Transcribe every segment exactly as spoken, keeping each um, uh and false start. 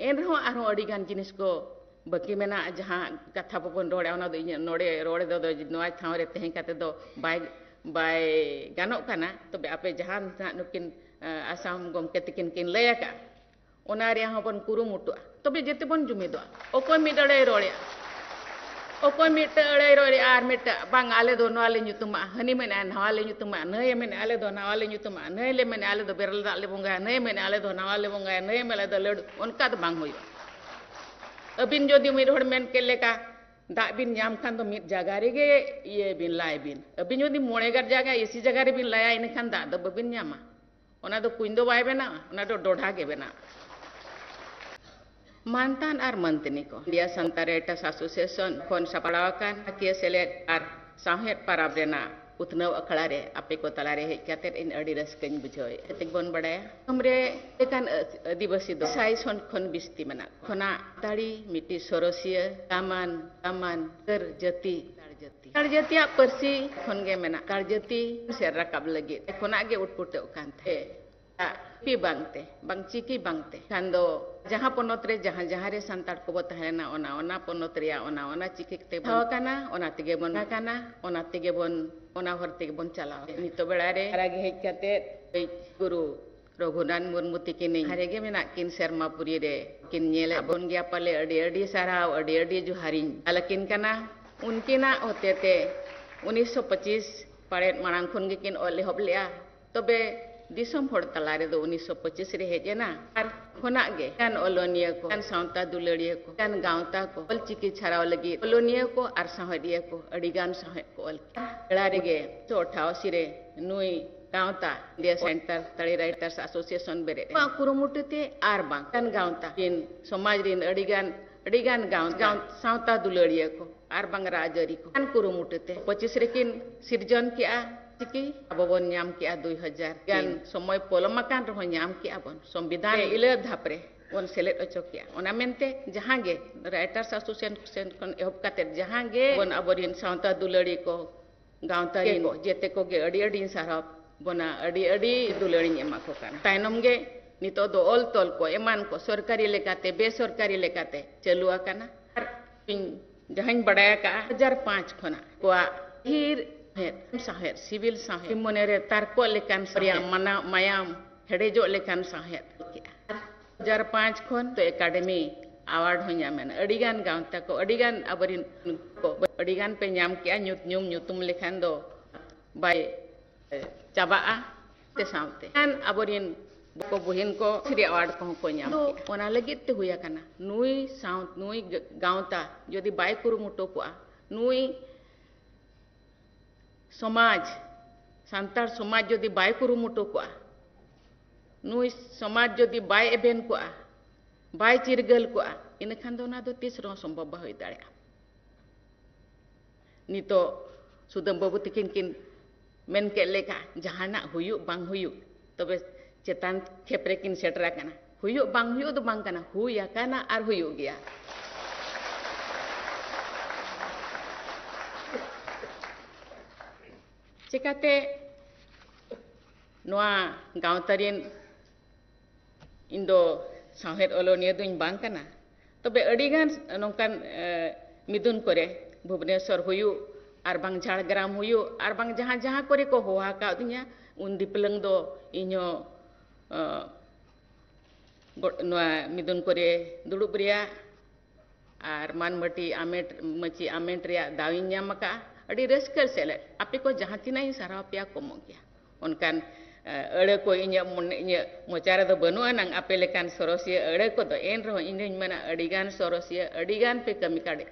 ᱮᱱ ᱨᱮᱦᱚᱸ ᱟᱨᱦᱚᱸ ᱟᱹᱰᱤ ᱜᱟᱱ ᱡᱤᱱᱤᱥ ᱠᱚ ᱵᱟᱹᱠᱤ ᱢᱮᱱᱟᱜᱼᱟ, ᱡᱟᱦᱟᱸ ᱠᱟᱛᱷᱟ ᱵᱚᱱ ᱨᱚᱲᱟ, ᱚᱱᱟ ᱫᱚ ᱤᱧᱟᱹᱜ ᱱᱚᱰᱮ ᱨᱚᱲ ᱫᱚ, ᱫᱚ ᱱᱚᱣᱟ ᱴᱷᱟᱶ ᱨᱮ ᱛᱟᱦᱮᱸ ᱠᱟᱛᱮ ᱫᱚ ᱵᱟᱭ, ᱵᱟᱭ ᱜᱟᱱᱚᱜ ᱠᱟᱱᱟ᱾ ᱛᱚᱵᱮ ᱟᱯᱮ ᱡᱟᱦᱟᱸ ᱱᱟᱦᱟᱜ ᱱᱩᱠᱤᱱ, ᱟᱸ, ᱟᱥᱟᱢ ᱜᱚᱢᱠᱮ ᱛᱟᱹᱠᱤᱱ ᱠᱤᱱ ᱞᱟᱹᱭ ᱟᱠᱟᱫᱼᱟ, ᱚᱱᱟ ᱨᱮᱭᱟᱜ ᱦᱚᱸᱵᱚᱱ ᱠᱩᱨᱩᱢᱩᱴᱩᱜᱼᱟ᱾ ᱛᱚᱵᱮ ᱡᱮᱛᱮ ᱵᱚᱱ ᱡᱩᱢᱤᱫᱚᱜᱼᱟ᱾ ᱚᱠᱚᱭ ᱢᱤᱫ ᱟᱹᱲᱟᱹᱭ ᱨᱚᱲᱮᱜᱼᱟ, ᱚᱠᱚᱭ ᱢᱤᱫᱴᱟᱹ ᱟᱹᱲᱟᱹᱭ ᱨᱚᱲᱮᱜᱼᱟ ᱟᱨ ᱢᱤᱫᱴᱟᱹ, "ᱵᱟᱝ, ᱟᱞᱮ ᱫᱚ ᱱᱚᱣᱟ ᱞᱮ ᱧᱩᱛᱩᱢᱟᱜᱼᱟ", ᱦᱟᱹᱱᱤ ᱢᱮᱱᱮᱜᱼᱟ, "ᱱᱟᱣᱟ ᱞᱮ ᱧᱩᱛᱩᱢᱟᱜᱼᱟ", ᱱᱟᱹᱭᱮ ᱢᱮᱱᱮᱜᱼᱟ, "ᱟᱞᱮ ᱫᱚ ᱱᱟᱣᱟ ᱞᱮ ᱧᱩᱛᱩᱢᱟᱜᱼᱟ", ᱱᱟᱹᱭ ᱢᱮᱱᱮᱜᱼᱟ, "ᱟᱞᱮ ᱫᱚ ᱵᱮᱨᱮᱞ ᱫᱟᱜ ᱞᱮ ᱵᱚᱸᱜᱟᱭᱟ", ᱱᱟᱹᱭᱮ ᱢᱮᱱᱮᱜᱼᱟ, "ᱟᱞᱮ ᱫᱚ ᱱᱟᱣᱟ ᱞᱮ ᱵᱚᱸᱜᱟᱭᱟ", ᱱᱟᱹᱭᱮ ᱢᱮᱱᱮᱜᱼᱟ, "ᱟᱞᱮ ᱫᱚ ᱞᱟᱹᱰᱩ", ᱚᱱᱠᱟ ᱫᱚ ᱵᱟᱝ ᱦᱩᱭᱩᱜᱼᱟ᱾ ᱟᱹᱵᱤᱱ ᱡᱩᱫᱤ ᱢᱤᱫ ᱦᱚᱲ ᱢᱮᱱ ᱠᱮᱫ ᱞᱮᱠᱟ, ᱫᱟᱜ ᱵᱤᱱ ᱧᱟᱢ ᱠᱷᱟᱱ ᱫᱚ ᱢᱤᱫ ᱡᱟᱭᱜᱟ ᱨᱮᱜᱮ ᱤᱭᱟᱹᱭ ᱵᱤᱱ, ᱞᱟᱭ ᱵᱤᱱ᱾ ᱟᱹᱵᱤᱱ ᱡᱩᱫᱤ ᱢᱚᱬᱮ ᱜᱟᱨ ᱡᱟᱭᱜᱟ, ᱮᱥᱤ ᱡᱟᱭᱜᱟ ᱨᱮᱵᱤᱱ ᱞᱟᱭᱟ, ᱤᱱᱟᱹᱠᱷᱟᱱ ᱫᱟᱜ ᱫᱚ ᱵᱟᱹᱵᱤᱱ ᱧᱟᱢᱟ᱾ ᱚᱱᱟ ᱫᱚ ᱠᱩᱧ ᱫᱚ ᱵᱟᱭ ᱵᱮᱱᱟᱣᱟ, ᱚᱱᱟ ᱫᱚ ᱰᱚᱰᱷᱟ ᱜᱮ ᱵᱮᱱᱟᱣᱟ᱾ ᱢᱟᱱᱛᱟᱱ ᱟᱨ ᱢᱟᱱᱛᱤᱱᱤ ᱠᱚ, India Santa Writers Association ᱠᱷᱚᱱ ᱥᱟᱯᱲᱟᱣ ᱟᱠᱟᱱ ᱦᱟᱹᱴᱤᱭᱟᱹ ᱥᱮᱞᱮᱫ ᱟᱨ ᱥᱟᱶᱦᱮᱫ ᱯᱟᱨᱟᱵᱽ ᱨᱮᱱᱟᱜ ᱩᱛᱱᱟᱹᱣ ᱟᱠᱷᱲᱟ ᱨᱮ ᱟᱯᱮ ᱠᱚ ᱛᱟᱞᱟᱨᱮ ᱦᱮᱡ ᱠᱟᱛᱮ ᱤᱧ ᱟᱹᱰᱤ ᱨᱟᱹᱥᱠᱟᱹᱧ ᱵᱩᱡᱷᱟᱹᱣᱮᱫᱼᱟ᱾ ᱡᱮᱛᱮ ᱵᱚᱱ ᱵᱟᱲᱟᱭᱟ, ᱫᱤᱥᱚᱢ ᱨᱮ ᱞᱮᱠᱟᱱ ᱟᱹᱫᱤᱵᱟᱹᱥᱤ ᱫᱚ ᱥᱟᱭ ᱥᱚᱱ ᱠᱷᱚᱱ ᱵᱤᱥᱛᱤ ᱢᱮᱱᱟᱜ ᱠᱚᱣᱟ᱾ ᱠᱷᱚᱱᱟᱜ ᱛᱟᱲᱤ ᱢᱤᱫᱴᱤᱡ ᱥᱚᱨᱚᱥᱤᱭᱟᱹ ᱫᱟᱢᱟᱱ, ᱫᱟᱢᱟᱱ ᱠᱟᱹᱨ ᱡᱟᱹᱛᱤ᱾ ᱥᱟᱱᱛᱟᱲ ᱡᱟᱹᱛᱤᱭᱟᱜ ᱯᱟᱹᱨᱥᱤ ᱠᱷᱚᱱ ᱜᱮ ᱢᱮᱱᱟᱜ, ᱥᱟᱱᱛᱟᱲ ᱡᱟᱹᱛᱤ ᱥᱮᱫ ᱨᱟᱠᱟᱵ ᱞᱟᱹᱜᱤᱫ ᱠᱷᱚᱱᱟᱜ ᱜᱮ ᱩᱴᱯᱩᱴᱟᱹᱜ ᱠᱟᱱ ᱛᱟᱦᱮᱸ᱾ ᱞᱤᱯᱤ ᱵᱟᱝᱛᱮ, ᱵᱟᱝ ᱪᱤᱠᱤ ᱵᱟᱝᱛᱮ᱾ ᱠᱷᱟᱱ ᱫᱚ ᱡᱟᱦᱟᱸ ᱯᱚᱱᱚᱛ ᱨᱮ ᱡᱟᱦᱟᱸ, ᱡᱟᱦᱟᱸ ᱨᱮ ᱥᱟᱱᱛᱟᱲ ᱠᱚᱵᱚ ᱛᱟᱦᱮᱸ ᱞᱮᱱᱟ, ᱚᱱᱟ, ᱚᱱᱟ ᱯᱚᱱᱚᱛ ᱨᱮᱭᱟᱜ ᱚᱱᱟ, ᱚᱱᱟ ᱪᱤᱠᱤ ᱛᱮ ᱵᱚᱱ ᱴᱷᱟᱶ ᱟᱠᱟᱱᱟ, ᱚᱱᱟ ᱛᱮᱜᱮ ᱵᱚᱱ ᱟᱠᱟᱱᱟ, ᱚᱱᱟ ᱛᱮᱜᱮ ᱵᱚᱱ, ᱚᱱᱟ ᱦᱚᱨ ᱛᱮᱜᱮ ᱵᱚᱱ ᱪᱟᱞᱟᱣ᱾ ᱱᱤᱛᱚᱜ ᱵᱮᱲᱟ ᱨᱮ ᱟᱨᱟᱜ ᱜᱮ ᱦᱮᱡ ᱠᱟᱛᱮ ᱜᱩᱨᱩ ᱨᱚᱜᱷᱩᱱᱟᱛᱷ ᱢᱩᱨᱢᱩ ᱛᱤᱠᱤᱱ ᱡᱟᱦᱟᱸ ᱨᱮᱜᱮ ᱢᱮᱱᱟᱜ ᱠᱤᱱ ᱥᱮᱨᱢᱟᱯᱩᱨᱤ ᱨᱮ ᱠᱤᱱ ᱧᱮᱞᱮᱫ ᱵᱚᱱ ᱜᱮᱭᱟ ᱯᱟᱞᱮ᱾ ᱟᱹᱰᱤ ᱟᱹᱰᱤ ᱥᱟᱨᱦᱟᱣ, ᱟᱹᱰᱤ ᱟᱹᱰᱤ ᱡᱚᱦᱟᱨᱤᱧ ᱪᱟᱞ ᱟᱹᱠᱤᱱ ᱠᱟᱱᱟ᱾ ᱩᱱᱠᱤᱱᱟᱜ ᱦᱚᱛᱮᱛᱮ ᱩᱱᱤᱥᱥᱚ ᱯᱚᱸᱪᱤᱥ ᱯᱟᱲᱮᱫ ᱢᱟᱲᱟᱝ ᱠᱷᱚᱱ ᱜᱮᱠᱤᱱ ᱚᱞ ᱮᱦᱚᱵ ᱞᱮᱫᱼᱟ᱾ ᱛᱚᱵᱮ ᱫᱤᱥᱚᱢ ᱦᱚᱲ ᱛᱟᱞᱟ ᱨᱮᱫᱚ ᱩᱱᱤᱥᱥᱚ ᱯᱚᱸᱪᱤᱥ ᱨᱮ ᱦᱮᱡ ᱮᱱᱟ᱾ ᱟᱨ ᱠᱷᱚᱱᱟᱜ ᱜᱮ ᱜᱟᱱ ᱚᱞᱚᱱᱤᱭᱟᱹ ᱠᱚ, ᱜᱟᱱ ᱥᱟᱶᱛᱟ ᱫᱩᱞᱟᱹᱲᱤᱭᱟᱹ ᱠᱚ, ᱜᱟᱱ ᱜᱟᱶᱛᱟ ᱠᱚ, ᱚᱞᱪᱤᱠᱤ ᱪᱷᱟᱨᱟᱣ ᱞᱟᱹᱜᱤᱫ ᱚᱞᱚᱱᱤᱭᱟᱹ ᱠᱚ ᱟᱨ ᱥᱟᱶᱦᱮᱫᱤᱭᱟᱹ ᱠᱚ ᱟᱹᱰᱤ ᱜᱟᱱ ᱥᱟᱶᱦᱮᱫ ᱠᱚ ᱚᱞ ᱠᱮᱫᱟ᱾ ᱵᱮᱲᱟ ᱨᱮᱜᱮ ᱩᱱᱤᱥᱥᱚ ᱟᱴᱷᱟᱥᱤ ᱨᱮ ᱱᱩᱭ ᱜᱟᱶᱛᱟ, India Santa Writers Association ᱵᱮᱨᱮᱫ ᱮᱱᱟ᱾ ᱱᱚᱣᱟ ᱠᱩᱨᱩᱢᱩᱴᱩ ᱛᱮ ᱟᱨ ᱵᱟᱝ ᱜᱟᱱ ᱜᱟᱶᱛᱟ ᱨᱤᱱ, ᱥᱚᱢᱟᱡᱽ ᱨᱤᱱ ᱟᱹᱰᱤ ᱜᱟᱱ, ᱟᱹᱰᱤ ᱜᱟᱱ ᱜᱟᱶᱛᱟ, ᱜᱟᱶ-, ᱥᱟᱶᱛᱟ ᱫᱩᱞᱟᱹᱲᱤᱭᱟᱹ ᱠᱚ ᱟᱨ ᱵᱟᱝ ᱨᱟᱡᱽᱟᱹᱨᱤ ᱠᱚ ᱜᱟᱱ ᱠᱩᱨᱩᱢᱩᱴᱩ ᱛᱮ ᱯᱚᱸᱪᱤᱥ ᱨᱮᱠᱤᱱ ᱥᱤᱨᱡᱚᱱ ᱠᱮᱜᱼᱟ ᱪᱤᱠᱤ, ᱟᱵᱚ ᱵᱚᱱ ᱧᱟᱢ ᱠᱮᱜᱼᱟ ᱫᱩᱭ ᱦᱟᱡᱟᱨ᱾ ᱜᱟᱱ ᱥᱚᱢᱚᱭ ᱯᱚᱞᱚᱢ ᱟᱠᱟᱱ ᱨᱮᱦᱚᱸ ᱧᱟᱢ ᱠᱮᱜᱼᱟ ᱵᱚᱱ ᱥᱚᱝᱵᱤᱫᱷᱟᱱ ᱤᱞᱟᱹ ᱫᱷᱟᱯ ᱨᱮ ᱵᱚᱱ ᱥᱮᱞᱮᱫ ᱦᱚᱪᱚ ᱠᱮᱜᱼᱟ᱾ ᱚᱱᱟ ᱢᱮᱱᱛᱮ ᱡᱟᱦᱟᱸ ᱜᱮ Writers Association ᱠᱷᱚᱱ ᱮᱦᱚᱵ ᱠᱟᱛᱮ ᱡᱟᱦᱟᱸ ᱜᱮ ᱵᱚᱱ ᱟᱵᱚᱨᱤᱱ ᱥᱟᱶᱛᱟ ᱫᱩᱞᱟᱹᱲᱤ ᱠᱚ, ᱜᱟᱶᱛᱟ ᱨᱤᱱ ᱠᱚ, ᱡᱮᱛᱮ ᱠᱚᱜᱮ ᱟᱹᱰᱤ ᱟᱹᱰᱤᱧ ᱥᱟᱨᱦᱟᱣ ᱵᱚᱱᱟ, ᱟᱹᱰᱤ ᱟᱹᱰᱤ ᱫᱩᱞᱟᱹᱲᱤᱧ ᱮᱢᱟ ᱠᱚ ᱠᱟᱱᱟ᱾ ᱛᱟᱭᱱᱚᱢ ᱜᱮ ᱱᱤᱛᱚᱜ ᱫᱚ ᱚᱞ ᱛᱚᱞ ᱠᱚ ᱮᱢᱟᱱ ᱠᱚ ᱥᱚᱨᱠᱟᱨᱤ ᱞᱮᱠᱟᱛᱮ ᱵᱮᱥᱚᱨᱠᱟᱨᱤ ᱞᱮᱠᱟᱛᱮ ᱪᱟᱹᱞᱩ ᱟᱠᱟᱱᱟ᱾ ᱟᱨ ᱤᱧ ᱡᱟᱦᱟᱸᱧ ᱵᱟᱰᱟᱭ ᱟᱠᱟᱫᱼᱟ, ᱫᱩ ᱦᱟᱡᱟᱨ ᱯᱟᱸᱪ ᱠᱷᱚᱱᱟᱜ ᱠᱚᱣᱟᱜ ᱯᱟᱹᱦᱤᱞ ᱥᱟᱶᱦᱮᱫ, ᱥᱟᱶᱦᱮᱫ, ᱥᱤᱵᱤᱞ ᱥᱟᱶᱦᱮᱫ, ᱢᱚᱱᱮᱨᱮ ᱛᱟᱨᱠᱚᱜ ᱞᱮᱠᱟᱱ ᱥᱟᱶᱦᱮᱫ, ᱢᱟᱱᱟᱣ, ᱢᱟᱭᱟᱢ ᱦᱮᱰᱮᱡᱚᱜ ᱞᱮᱠᱟᱱ ᱥᱟᱶᱦᱮᱫ᱾ ᱫᱩ ᱦᱟᱡᱟᱨ ᱯᱟᱸᱪ ᱠᱷᱚᱱ ᱫᱚ ᱮᱠᱟᱰᱮᱢᱤ ᱟᱣᱟᱨᱰ ᱦᱚᱸ ᱧᱟᱢ ᱮᱱᱟ᱾ ᱟᱹᱰᱤᱜᱟᱱ ᱜᱟᱶᱛᱟ ᱠᱚ, ᱟᱹᱰᱤᱜᱟᱱ ᱟᱵᱚᱨᱮᱱ ᱠᱚ, ᱟᱹᱰᱤᱜᱟᱱ ᱯᱮ ᱧᱟᱢ ᱠᱮᱜᱼᱟ᱾ ᱧᱩᱛ-, ᱧᱩᱢ ᱧᱩᱛᱩᱢ ᱞᱮᱠᱷᱟᱱ ᱫᱚ ᱵᱟᱭ ᱪᱟᱵᱟᱜᱼᱟ᱾ ᱛᱮ ᱥᱟᱶᱛᱮ ᱠᱷᱟᱱ ᱟᱵᱚᱨᱮᱱ ᱵᱚᱠᱚ ᱵᱩᱦᱤᱱ ᱠᱚ ᱥᱨᱤ ᱟᱣᱟᱨᱰ ᱠᱚᱦᱚᱸ ᱠᱚ ᱧᱟᱢ ᱫᱚ ᱠᱮᱜᱼᱟ᱾ ᱚᱱᱟ ᱞᱟᱹᱜᱤᱫ ᱛᱮ ᱦᱩᱭ ᱟᱠᱟᱱᱟ, ᱱᱩᱭ ᱥᱟᱶ-, ᱱᱩᱭ ᱜ-, ᱜᱟᱶᱛᱟ ᱡᱩᱫᱤ ᱵᱟᱭ ᱠᱩᱨᱩᱢᱩᱴᱩ ᱠᱚᱜᱼᱟ, ᱱᱩᱭ ᱥᱚᱢᱟᱡᱽ, ᱥᱟᱱᱛᱟᱲ ᱥᱚᱢᱟᱡᱽ ᱡᱩᱫᱤ ᱵᱟᱭ ᱠᱩᱨᱩᱢᱩᱴᱩ ᱠᱚᱜᱼᱟ, ᱱᱩᱭ ᱥᱚᱢᱟᱡᱽ ᱡᱩᱫᱤ ᱵᱟᱭ ᱮᱵᱷᱮᱱ ᱠᱚᱜᱼᱟ, ᱵᱟᱭ ᱪᱤᱨᱜᱟᱹᱞ ᱠᱚᱜᱼᱟ, ᱤᱱᱟᱹᱠᱷᱟᱱ ᱫᱚ ᱚᱱᱟ ᱫᱚ ᱛᱤᱥ ᱨᱮᱦᱚᱸ ᱥᱚᱢᱵᱷᱚᱵ ᱵᱟᱭ ᱦᱩᱭ ᱫᱟᱲᱮᱭᱟᱜᱼᱟ᱾ ᱱᱤᱛᱚᱜ ᱥᱩᱫᱟᱹᱢ ᱵᱟᱹᱵᱩ ᱛᱤᱠᱤᱱ ᱠᱤᱱ ᱢᱮᱱ ᱠᱮᱫ ᱞᱮᱠᱟ, ᱡᱟᱦᱟᱱᱟᱜ ᱦᱩᱭᱩᱜ ᱵᱟᱝ ᱦᱩᱭᱩᱜ, ᱛᱚᱵᱮ ᱪᱮᱛᱟᱱ ᱠᱷᱮᱯ ᱨᱮᱠᱤᱱ ᱥᱮᱴᱮᱨ ᱟᱠᱟᱱᱟ᱾ ᱦᱩᱭᱩᱜ ᱵᱟᱝ ᱦᱩᱭᱩᱜ ᱫᱚ ᱵᱟᱝ ᱠᱟᱱᱟ, ᱦᱩᱭ ᱟᱠᱟᱱᱟ ᱟᱨ ᱦᱩᱭᱩᱜ ᱜᱮᱭᱟ᱾ ᱪᱮᱠᱟᱛᱮ ᱱᱚᱣᱟ ᱜᱟᱶᱛᱟ ᱨᱮᱱ ᱤᱧ ᱫᱚ ᱥᱟᱶᱦᱮᱫ ᱚᱞᱚᱱᱤᱭᱟᱹ ᱫᱚᱧ ᱵᱟᱝ ᱠᱟᱱᱟ, ᱛᱚᱵᱮ ᱟᱹᱰᱤᱜᱟᱱ ᱱᱚᱝᱠᱟᱱ, ᱮ, ᱢᱤᱫᱩᱱ ᱠᱚᱨᱮ, ᱵᱷᱩᱵᱽᱱᱮᱥᱚᱨ ᱦᱩᱭᱩᱜ, ᱟᱨ ᱵᱟᱝ ᱡᱷᱟᱲᱜᱨᱟᱢ ᱦᱩᱭᱩᱜ, ᱟᱨ ᱵᱟᱝ ᱡᱟᱦᱟᱸ ᱡᱟᱦᱟᱸ ᱠᱚᱨᱮ ᱠᱚ ᱦᱚᱦᱚ ᱟᱠᱟᱫᱤᱧᱟ, ᱩᱱ ᱫᱤᱯᱞᱟᱹᱝ ᱫᱚ ᱤᱧᱦᱚᱸ, ᱮ, ᱜᱚ-, ᱱᱚᱣᱟ ᱢᱤᱫᱩᱱ ᱠᱚᱨᱮ ᱫᱩᱲᱩᱵ ᱨᱮᱭᱟᱜ ᱟᱨ ᱢᱟᱹᱱ ᱢᱟᱹᱴᱤ ᱟᱢᱮᱴ, ᱢᱟᱹᱪᱤ ᱟᱢᱮᱴ ᱨᱮᱭᱟᱜ ᱫᱟᱣ ᱤᱧ ᱧᱟᱢ ᱟᱠᱟᱫᱼᱟ᱾ ᱟᱹᱰᱤ ᱨᱟᱹᱥᱠᱟᱹ ᱥᱮᱞᱮᱫ᱾ ᱟᱯᱮ ᱠᱚ ᱡᱟᱦᱟᱸ ᱛᱤᱱᱟᱹᱜ ᱤᱧ ᱥᱟᱨᱦᱟᱣ ᱯᱮᱭᱟ, ᱠᱚᱢᱚᱜ ᱜᱮᱭᱟ᱾ ᱚᱱᱠᱟᱱ, ᱮ, ᱟᱹᱲᱟᱹ ᱠᱚ ᱤᱧᱟᱹᱜ ᱢᱚᱱᱮ, ᱤᱧᱟᱹᱜ ᱢᱚᱪᱟ ᱨᱮᱫᱚ ᱵᱟᱹᱱᱩᱜ ᱟᱱᱟᱝ, ᱟᱯᱮ ᱞᱮᱠᱟᱱ ᱥᱚᱨᱚᱥᱤᱭᱟᱹ ᱟᱹᱲᱟᱹ ᱠᱚᱫᱚ᱾ ᱮᱱ ᱨᱮᱦᱚᱸ ᱤᱧ ᱫᱚᱧ ᱢᱮᱱᱟ, ᱟᱹᱰᱤᱜᱟᱱ ᱥᱚᱨᱚᱥᱤᱭᱟᱹ, ᱟᱹᱰᱤᱜᱟᱱ ᱯᱮ ᱠᱟᱹᱢᱤ ᱠᱟᱰᱮ᱾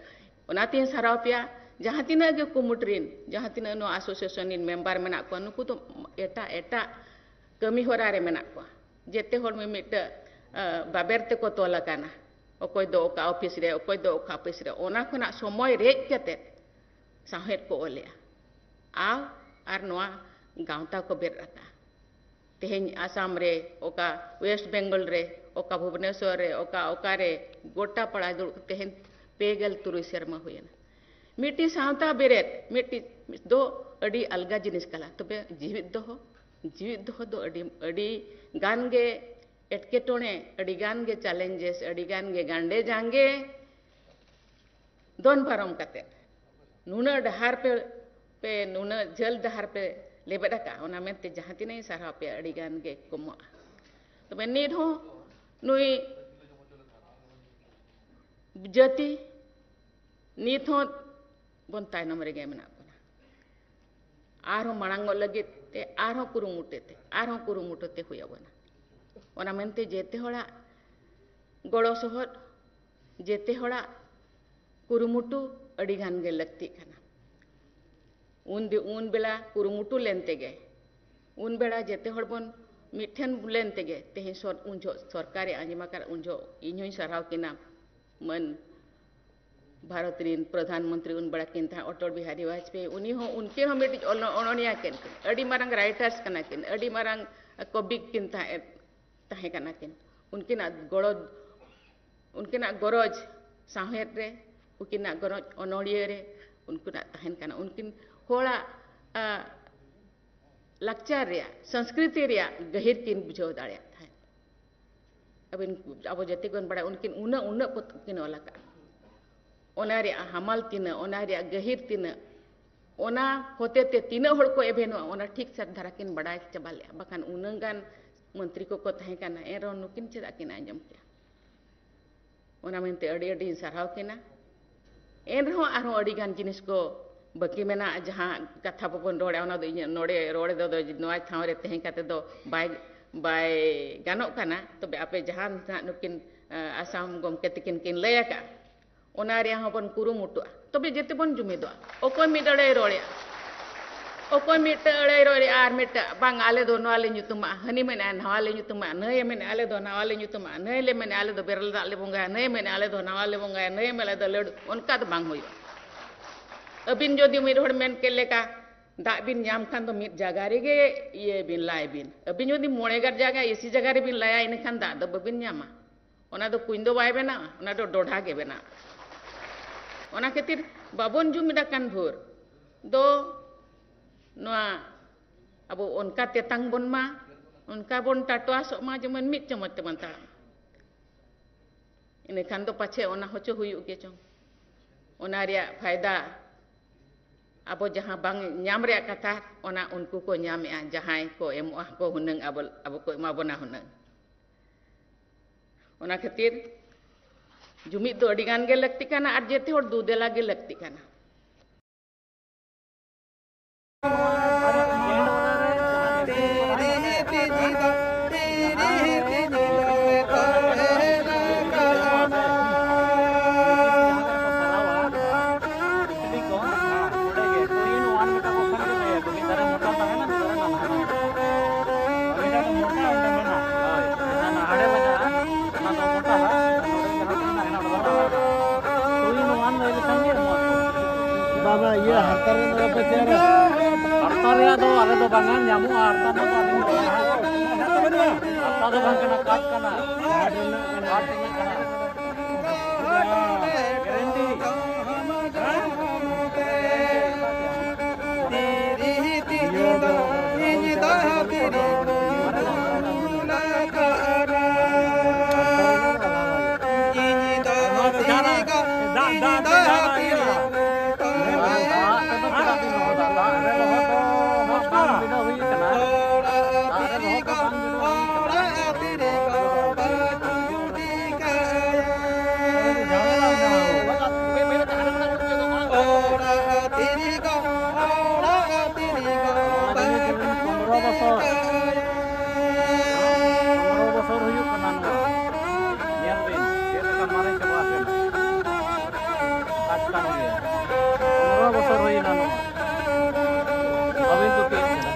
ᱚᱱᱟᱛᱤᱧ ᱥᱟᱨᱦᱟᱣ ᱯᱮᱭᱟ᱾ ᱡᱟᱦᱟᱸ ᱛᱤᱱᱟᱹᱜ ᱜᱮ ᱠᱩᱢᱩᱴ ᱨᱤᱱ, ᱡᱟᱦᱟᱸ ᱛᱤᱱᱟᱹᱜ ᱱᱚᱣᱟ ᱟᱥᱳᱥᱤᱭᱮᱥᱚᱱ ᱨᱤᱱ ᱢᱮᱢᱵᱟᱨ ᱢᱮᱱᱟᱜ ᱠᱚᱣᱟ, ᱱᱩᱠᱩ ᱫᱚ ᱮᱴᱟᱜ ᱮᱴᱟᱜ ᱠᱟᱹᱢᱤ ᱦᱚᱨᱟ ᱨᱮ ᱢᱮᱱᱟᱜ ᱠᱚᱣᱟ᱾ ᱡᱮᱛᱮ ᱦᱚᱲ ᱢᱤᱢᱤᱫᱴᱟᱹᱜ, ᱮ, ᱵᱟᱵᱮᱨ ᱛᱮᱠᱚ ᱛᱚᱞ ᱟᱠᱟᱱᱟ᱾ ᱚᱠᱚᱭ ᱫᱚ ᱚᱠᱟ ᱚᱯᱷᱤᱥ ᱨᱮ, ᱚᱠᱚᱭ ᱫᱚ ᱚᱠᱟ ᱚᱯᱷᱤᱥ ᱨᱮ᱾ ᱚᱱᱟ ᱠᱷᱚᱱᱟᱜ ᱥᱚᱢᱚᱭ ᱨᱮᱡ ᱠᱟᱛᱮ ᱥᱟᱶᱦᱮᱫ ᱠᱚ ᱚᱞᱮᱜᱼᱟ᱾ ᱟᱨ, ᱟᱨ ᱱᱚᱣᱟ ᱜᱟᱶᱛᱟ ᱠᱚ ᱵᱮᱨᱮᱫ ᱟᱠᱟᱫᱼᱟ᱾ ᱛᱮᱦᱮᱧ ᱟᱥᱟᱢ ᱨᱮ, ᱚᱠᱟ ᱣᱮᱥᱴ ᱵᱮᱝᱜᱚᱞ ᱨᱮ, ᱚᱠᱟ ᱵᱷᱩᱵᱽᱱᱮᱥᱚᱨ ᱨᱮ, ᱚᱠᱟ, ᱚᱠᱟ ᱨᱮ ᱜᱚᱴᱟ ᱯᱟᱲᱟ ᱫᱩᱲᱩᱵ ᱛᱮᱦᱮᱧ ᱯᱮ ᱜᱮᱞ ᱛᱩᱨᱩᱭ ᱥᱮᱨᱢᱟ ᱦᱩᱭᱮᱱᱟ᱾ ᱢᱤᱫᱴᱤᱡ ᱥᱟᱶᱛᱟ ᱵᱮᱨᱮᱫ, ᱢᱤᱫᱴᱤᱡ ᱫᱚ ᱟᱹᱰᱤ ᱟᱞᱜᱟ ᱡᱤᱱᱤᱥ ᱠᱟᱱᱟ, ᱛᱚᱵᱮ ᱡᱤᱣᱤᱫ ᱫᱚᱦᱚ, ᱡᱤᱣᱤᱫ ᱫᱚᱦᱚ ᱫᱚ ᱟᱹᱰᱤ, ᱟᱹᱰᱤ ᱜᱟᱱ ᱜᱮ ᱮᱴᱠᱮᱴᱚᱬᱮ, ᱟᱹᱰᱤ ᱜᱟᱱ ᱜᱮ ᱪᱮᱞᱮᱧᱡᱮᱥ, ᱟᱹᱰᱤ ᱜᱟᱱ ᱜᱮ ᱜᱟᱱᱰᱮ ᱡᱟᱸᱜᱮ ᱫᱚᱱ ᱯᱟᱨᱚᱢ ᱠᱟᱛᱮ ᱱᱩᱱᱟᱹᱜ ᱰᱟᱦᱟᱨ ᱯᱮ, ᱯᱮ ᱱᱩᱱᱟᱹᱜ ᱡᱷᱟᱹᱞ ᱰᱟᱦᱟᱨ ᱯᱮ ᱞᱮᱵᱮᱫ ᱟᱠᱟᱫᱼᱟ, ᱚᱱᱟ ᱢᱮᱱᱛᱮ ᱡᱟᱦᱟᱸ ᱛᱤᱱᱟᱹᱜ ᱤᱧ ᱥᱟᱨᱦᱟᱣ ᱯᱮᱭᱟ, ᱟᱹᱰᱤ ᱜᱟᱱ ᱜᱮ ᱠᱚᱢᱚᱜᱼᱟ᱾ ᱛᱚᱵᱮ ᱱᱤᱛ ᱦᱚᱸ ᱱᱩᱭ ᱡᱟᱹᱛᱤ ᱱᱤᱛ ᱦᱚᱸ ᱵᱚᱱ ᱛᱟᱭᱱᱚᱢ ᱨᱮᱜᱮ ᱢᱮᱱᱟᱜ ᱵᱚᱱᱟ᱾ ᱟᱨᱦᱚᱸ ᱢᱟᱲᱟᱝᱚᱜ ᱞᱟᱹᱜᱤᱫ ᱛᱮ ᱟᱨᱦᱚᱸ ᱠᱩᱨᱩᱢᱩᱴᱩ ᱛᱮ, ᱟᱨᱦᱚᱸ ᱠᱩᱨᱩᱢᱩᱴᱩ ᱛᱮ ᱦᱩᱭ ᱟᱵᱚᱱᱟ᱾ ᱚᱱᱟ ᱢᱮᱱᱛᱮ ᱡᱮᱛᱮ ᱦᱚᱲᱟᱜ ᱜᱚᱲᱚ ᱥᱚᱦᱚᱫ, ᱡᱮᱛᱮ ᱦᱚᱲᱟᱜ ᱠᱩᱨᱩᱢᱩᱴᱩ ᱟᱹᱰᱤ ᱜᱟᱱ ᱜᱮ ᱞᱟᱹᱠᱛᱤᱜ ᱠᱟᱱᱟ᱾ ᱩᱱ ᱫᱤ-, ᱩᱱ ᱵᱮᱲᱟ ᱠᱩᱨᱩᱢᱩᱴᱩ ᱞᱮᱱ ᱛᱮᱜᱮ, ᱩᱱ ᱵᱮᱲᱟ ᱡᱮᱛᱮ ᱦᱚᱲ ᱵᱚᱱ ᱢᱤᱫ ᱴᱷᱮᱱ ᱞᱮᱱ ᱛᱮᱜᱮ ᱛᱮᱦᱮᱧ ᱥᱚᱨ-, ᱩᱱ ᱡᱚᱦᱚᱜ ᱥᱚᱨᱠᱟᱨᱮ ᱟᱸᱡᱚᱢ ᱟᱠᱟᱫ, ᱩᱱ ᱡᱚᱦᱚᱜ ᱤᱧ ᱦᱚᱸᱧ ᱥᱟᱨᱦᱟᱣ ᱠᱤᱱᱟ ᱢᱟᱹᱱ ᱵᱷᱟᱨᱚᱛ ᱨᱤᱱ ᱯᱨᱚᱫᱷᱟᱱ ᱢᱚᱱᱛᱨᱤ ᱩᱱ ᱵᱮᱲᱟ ᱠᱤᱱ ᱛᱟᱦᱮᱸ ᱚᱴᱚᱞ ᱵᱤᱦᱟᱨᱤ ᱵᱟᱡᱽᱯᱮᱭᱤ, ᱩᱱᱤ ᱦᱚᱸ, ᱩᱱᱠᱤᱱ ᱦᱚᱸ ᱢᱤᱫᱴᱤᱡ ᱚᱱ-, ᱚᱱᱚᱬᱤᱭᱟᱹ ᱠᱤᱱ, ᱟᱹᱰᱤ ᱢᱟᱨᱟᱝ ᱨᱟᱭᱴᱟᱨᱥ ᱠᱟᱱᱟ ᱠᱤᱱ, ᱟᱹᱰᱤ ᱢᱟᱨᱟᱝ ᱠᱚᱵᱤ ᱠᱤᱱ ᱛᱟᱦᱮᱸ, ᱛᱟᱦᱮᱸ ᱠᱟᱱᱟ ᱠᱤᱱ᱾ ᱩᱱᱠᱤᱱᱟᱜ ᱜᱚᱲᱚ, ᱩᱱᱠᱤᱱᱟᱜ ᱜᱚᱨᱚᱡᱽ ᱥᱟᱶᱦᱮᱫ ᱨᱮ, ᱩᱱᱠᱤᱱᱟᱜ ᱜᱚᱨᱚᱡᱽ ᱚᱱᱚᱬᱤᱭᱟᱹ ᱨᱮ ᱩᱱᱠᱤᱱᱟᱜ ᱛᱟᱦᱮᱱ ᱠᱟᱱᱟ᱾ ᱩᱱᱠᱤᱱ ᱦᱚᱲᱟᱜ, ᱟ, ᱞᱟᱠᱪᱟᱨ ᱨᱮᱭᱟᱜ, ᱥᱚᱝᱥᱠᱨᱤᱛᱤ ᱨᱮᱭᱟᱜ ᱜᱟᱹᱦᱤᱨ ᱠᱤᱱ ᱵᱩᱡᱷᱟᱹᱣ ᱫᱟᱲᱮᱭᱟᱜ ᱛᱟᱦᱮᱸᱫ᱾ ᱟᱹᱵᱤᱱ, ᱟᱵᱚ ᱡᱟᱹᱛᱤ ᱵᱚᱱ ᱵᱟᱲᱟᱭᱟ, ᱩᱱᱠᱤᱱ ᱩᱱᱟᱹᱜ, ᱩᱱᱟᱹᱜ ᱯᱚᱛᱚᱵ ᱠᱤᱱ ᱚᱞ ᱟᱠᱟᱫᱼᱟ᱾ ᱚᱱᱟ ᱨᱮᱭᱟᱜ ᱦᱟᱢᱟᱞ ᱛᱤᱱᱟᱹᱜ, ᱚᱱᱟ ᱨᱮᱭᱟᱜ ᱜᱟᱹᱦᱤᱨ ᱛᱤᱱᱟᱹᱜ, ᱚᱱᱟ ᱦᱚᱛᱮ ᱛᱮ ᱛᱤᱱᱟᱹᱜ ᱦᱚᱲ ᱠᱚ ᱮᱵᱷᱮᱱᱚᱜᱼᱟ, ᱚᱱᱟ ᱴᱷᱤᱠ ᱥᱟᱹᱛ ᱫᱷᱟᱨᱟ ᱠᱤᱱ ᱵᱟᱰᱟᱭ ᱪᱟᱵᱟ ᱞᱮᱫᱼᱟ᱾ ᱵᱟᱠᱷᱟᱱ ᱩᱱᱟᱹᱜ ᱜᱟᱱ ᱢᱚᱱᱛᱨᱤ ᱠᱚᱠᱚ ᱛᱟᱦᱮᱸ ᱠᱟᱱᱟ, ᱮᱱ ᱨᱮᱦᱚᱸ ᱱᱩᱠᱤᱱ ᱪᱮᱫᱟᱜ ᱠᱤᱱ ᱟᱸᱡᱚᱢ ᱠᱮᱜᱼᱟ? ᱚᱱᱟ ᱢᱮᱱᱛᱮ ᱟᱹᱰᱤ ᱟᱹᱰᱤᱧ ᱥᱟᱨᱦᱟᱣ ᱠᱤᱱᱟ᱾ ᱮᱱ ᱨᱮᱦᱚᱸ ᱟᱨᱦᱚᱸ ᱟᱹᱰᱤ ᱜᱟᱱ ᱡᱤᱱᱤᱥ ᱠᱚ ᱵᱟᱹᱠᱤ ᱢᱮᱱᱟᱜᱼᱟ, ᱡᱟᱦᱟᱸ ᱠᱟᱛᱷᱟ ᱵᱟᱵᱚᱱ ᱨᱚᱲᱟ, ᱚᱱᱟ ᱫᱚ ᱤᱧᱟᱹᱜ ᱱᱚᱰᱮ ᱨᱚᱲ ᱫᱚ, ᱫᱚ ᱱᱚᱣᱟ ᱴᱷᱟᱶ ᱨᱮ ᱛᱟᱦᱮᱸ ᱠᱟᱛᱮ ᱫᱚ ᱵᱟᱭ, ᱵᱟᱭ ᱜᱟᱱᱚᱜ ᱠᱟᱱᱟ᱾ ᱛᱚᱵᱮ ᱟᱯᱮ ᱡᱟᱦᱟᱸ ᱱᱟᱦᱟᱜ ᱱᱩᱠᱤᱱ, ᱟ, ᱟᱥᱟᱢ ᱜᱚᱢᱠᱮ ᱛᱟᱹᱠᱤᱱ ᱠᱤᱱ ᱞᱟᱹᱭ ᱟᱠᱟᱫᱼᱟ, ᱚᱱᱟ ᱨᱮᱭᱟᱜ ᱦᱚᱸᱵᱚᱱ ᱠᱩᱨᱩᱢᱩᱴᱩᱜᱼᱟ᱾ ᱛᱚᱵᱮ ᱡᱮᱛᱮ ᱵᱚᱱ ᱡᱩᱢᱤᱫᱚᱜᱼᱟ᱾ ᱚᱠᱚᱭ ᱢᱤᱫ ᱟᱹᱲᱟᱹᱭ ᱨᱚᱲᱮᱜᱼᱟ, ᱚᱠᱚᱭ ᱢᱤᱫᱴᱟᱹ ᱟᱹᱲᱟᱹᱭ ᱨᱚᱲᱮᱜᱼᱟ, ᱟᱨ ᱢᱤᱫᱴᱟᱹ ᱵᱟᱝ, ᱟᱞᱮ ᱫᱚ ᱱᱚᱣᱟ ᱞᱮ ᱧᱩᱛᱩᱢᱟ, ᱦᱟᱹᱱᱤ ᱢᱮᱱᱮᱜᱼᱟ ᱱᱟᱣᱟ ᱞᱮ ᱧᱩᱛᱩᱢᱟ, ᱱᱟᱹᱭᱮ ᱢᱮᱱᱮᱜᱼᱟ ᱟᱞᱮ ᱫᱚ ᱱᱟᱣᱟ ᱞᱮ ᱧᱩᱛᱩᱢᱟ, ᱱᱟᱹᱭ ᱞᱮ ᱢᱮᱱᱮᱜᱼᱟ ᱟᱞᱮ ᱫᱚ ᱵᱮᱨᱮᱞ ᱫᱟᱜ ᱞᱮ ᱵᱚᱸᱜᱟᱭᱟ, ᱱᱟᱹᱭᱮ ᱢᱮᱱᱮᱜᱼᱟ ᱟᱞᱮ ᱫᱚ ᱱᱟᱣᱟ ᱞᱮ ᱵᱚᱸᱜᱟᱭᱟ, ᱱᱟᱹᱭᱮ ᱢᱮᱱᱮᱜᱼᱟ ᱟᱞᱮ ᱫᱚ ᱞᱟᱹᱰᱩ, ᱚᱱᱠᱟ ᱫᱚ ᱵᱟᱝ ᱦᱩᱭᱩᱜᱼᱟ᱾ ᱟᱹᱵᱤᱱ ᱡᱩᱫᱤ ᱢᱤᱫ ᱦᱚᱲ ᱢᱮᱱ ᱠᱮᱫ ᱞᱮᱠᱟ ᱫᱟᱜ ᱵᱤᱱ ᱧᱟᱢ ᱠᱷᱟᱱ ᱫᱚ ᱢᱤᱫ ᱡᱟᱭᱜᱟ ᱨᱮᱜᱮ ᱤᱭᱟᱹ ᱵᱤᱱ ᱞᱟᱭ ᱵᱤᱱ, ᱟᱹᱵᱤᱱ ᱡᱩᱫᱤ ᱢᱚᱬᱮ ᱜᱟᱨ ᱡᱟᱭᱜᱟ ᱮᱥᱤ ᱡᱟᱭᱜᱟ ᱨᱮᱵᱤᱱ ᱞᱟᱭᱟ, ᱤᱱᱟᱹᱠᱷᱟᱱ ᱫᱟᱜ ᱫᱚ ᱵᱟᱹᱵᱤᱱ ᱧᱟᱢᱟ᱾ ᱚᱱᱟ ᱫᱚ ᱠᱩᱧ ᱫᱚ ᱵᱟᱭ ᱵᱮᱱᱟᱣᱟ, ᱚᱱᱟ ᱫᱚ ᱰᱚᱰᱷᱟ ᱜᱮ ᱵᱮᱱᱟᱣᱟ᱾ ᱚᱱᱟ ᱠᱷᱟᱹᱛᱤᱨ ᱵᱟᱵᱚᱱ ᱡᱩᱢᱤᱫ ᱟᱠᱟᱱ ᱵᱷᱳᱨ ᱫᱚ ᱱᱚᱣᱟ ᱟᱵᱚ ᱚᱱᱠᱟ ᱛᱮᱛᱟᱝ ᱵᱚᱱ ᱢᱟ, ᱚᱱᱠᱟ ᱵᱚᱱ ᱴᱟᱴᱣᱟᱥᱚᱜ ᱢᱟ ᱡᱮᱢᱚᱱ ᱢᱤᱫ ᱪᱟᱢᱚᱪ ᱛᱮᱵᱚᱱ ᱛᱟᱲᱟᱢ᱾ ᱤᱱᱟᱹᱠᱷᱟᱱ ᱫᱚ ᱯᱟᱪᱷᱮ ᱚᱱᱟ ᱦᱚᱪᱚ ᱦᱩᱭᱩᱜ ᱜᱮ ᱪᱚᱝ᱾ ᱚᱱᱟ ᱨᱮᱭᱟᱜ ᱯᱷᱟᱭᱫᱟ ᱟᱵᱚ ᱡᱟᱦᱟᱸ ᱵᱟᱝ ᱧᱟᱢ ᱨᱮᱭᱟᱜ ᱠᱟᱛᱷᱟ, ᱚᱱᱟ ᱩᱱᱠᱩ ᱠᱚ ᱧᱟᱢᱮᱜᱼᱟ, ᱡᱟᱦᱟᱸᱭ ᱠᱚ ᱮᱢᱚᱜᱼᱟ ᱠᱚ ᱦᱩᱱᱟᱹᱝ ᱟᱵᱚ, ᱟᱵᱚ ᱠᱚ ᱮᱢᱟ ᱵᱚᱱᱟ ᱦᱩᱱᱟᱹᱝ᱾ ᱚᱱᱟ ᱠᱷᱟᱹᱛᱤᱨ ᱡᱩᱢᱤᱫ ᱫᱚ ᱟᱹᱰᱤ ᱜᱟᱱ ᱜᱮ ᱞᱟᱹᱠᱛᱤ ᱠᱟᱱᱟ ᱟᱨ ᱡᱮᱛᱮ ᱦᱚᱲ ᱫᱩ ᱫᱮᱞᱟ ᱜᱮ ᱞᱟᱹᱠᱛᱤ ᱠᱟᱱᱟ᱾ ᱵᱟᱵᱟ, ᱤᱭᱟᱹ ᱦᱟᱨᱛᱟ ᱨᱮ ᱫᱚ ᱵᱟᱯᱮ ᱛᱮᱭᱟᱨᱟ? ᱦᱟᱨᱛᱟ ᱨᱮᱭᱟᱜ ᱫᱚ ᱟᱞᱮ ᱫᱚ ᱵᱟᱝᱟ, ᱧᱟᱢᱚᱜᱼᱟ ᱦᱟᱨᱛᱟ ᱨᱮᱱᱟᱜ ᱫᱚ ᱟᱹᱞᱤᱧ ᱫᱚ ᱵᱟᱝᱟ᱾ ᱦᱟᱨᱛᱟ ᱫᱚ ᱵᱟᱝ ᱠᱟᱱᱟ, ᱠᱟᱴ ᱠᱟᱱᱟ᱾ ᱠᱟᱴ ᱨᱮᱱᱟᱜ ᱠᱟᱱᱟ᱾ ᱠᱟᱴ ᱨᱮᱱᱟᱜ ᱠᱟᱱᱟ᱾ ᱜᱮᱨᱮᱱᱴᱤ᱾ ᱫᱟᱜ, ᱫᱟᱜ ᱛᱮ ᱡᱟᱦᱟᱸ ᱤᱭᱟᱹ᱾ ᱫᱟᱜ ᱛᱮᱫᱚ ᱪᱮᱫᱟᱜ ᱵᱤᱱ ᱞᱚᱦᱚᱫᱟ? ᱫᱟᱜ ᱨᱮ ᱞᱚᱦᱚᱫ ᱫᱚ ᱵᱟᱝ ᱵᱤᱰᱟᱹᱣ ᱦᱩᱭ ᱠᱟᱱᱟ᱾ ᱫᱟᱜ ᱨᱮ ᱞᱚᱦᱚᱫ ᱫᱚ ᱵᱟᱝ ᱵᱤᱰᱟᱹᱣ ᱦᱩᱭ ᱠᱟᱱᱟ᱾ ᱡᱷᱟᱢᱮᱞᱟ ᱢᱮᱱᱟᱜᱼᱟ᱾ ᱯᱚᱱᱨᱚ ᱵᱚᱪᱷᱚᱨ, ᱯᱚᱱᱨᱚ ᱵᱚᱪᱷᱚᱨ ᱦᱩᱭᱩᱜ ᱠᱟᱱᱟ ᱱᱚᱣᱟ᱾ ᱧᱮᱞ ᱵᱤᱱ ᱪᱮᱫ ᱞᱮᱠᱟ ᱢᱟᱨᱮ ᱪᱟᱵᱟ ᱟᱠᱟᱱᱟ᱾ ᱟᱴᱠᱟᱱ ᱜᱮᱭᱟ᱾ ᱯᱚᱱᱨᱚ ᱵᱚᱪᱷᱚᱨ ᱦᱩᱭᱱᱟ ᱱᱚᱣᱟ᱾ ᱵᱟᱵᱤᱱ ᱯᱟᱹᱛᱭᱟᱹᱜ ᱠᱟᱱᱟ᱾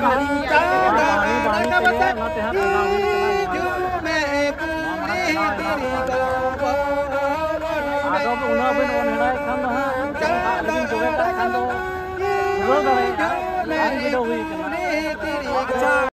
ᱵᱟᱝ, ᱵᱟᱝ, ᱵᱟᱝ ᱛᱮᱜᱮ ᱚᱱᱟᱛᱮ ᱦᱟᱸᱜ ᱵᱮᱱᱟᱣ ᱦᱩᱭᱩᱜ ᱠᱟᱱᱟ ᱱᱚᱣᱟ ᱫᱚ᱾ ᱱᱚᱣᱟ ᱢᱟᱲᱟᱝ ᱵᱮᱱᱟᱣ ᱮᱱᱟ᱾ ᱟᱫᱚ ᱩᱱᱟᱹᱜ ᱵᱮᱱ ᱚᱱᱦᱮᱲᱟᱭᱮᱫ ᱠᱷᱟᱱ ᱫᱚ ᱦᱟᱸᱜ, ᱫᱟᱜ ᱨᱮᱵᱤᱱ ᱡᱚᱵᱮ ᱠᱟᱜ ᱠᱷᱟᱱ ᱫᱚ ᱵᱩᱡᱷᱟᱹᱣ ᱫᱟᱲᱮᱭᱟᱜᱼᱟ᱾ ᱵᱟᱝ ᱵᱤᱰᱟᱹᱣ ᱦᱩᱭ ᱠᱟᱱᱟ᱾ ᱟᱪᱪᱷᱟ,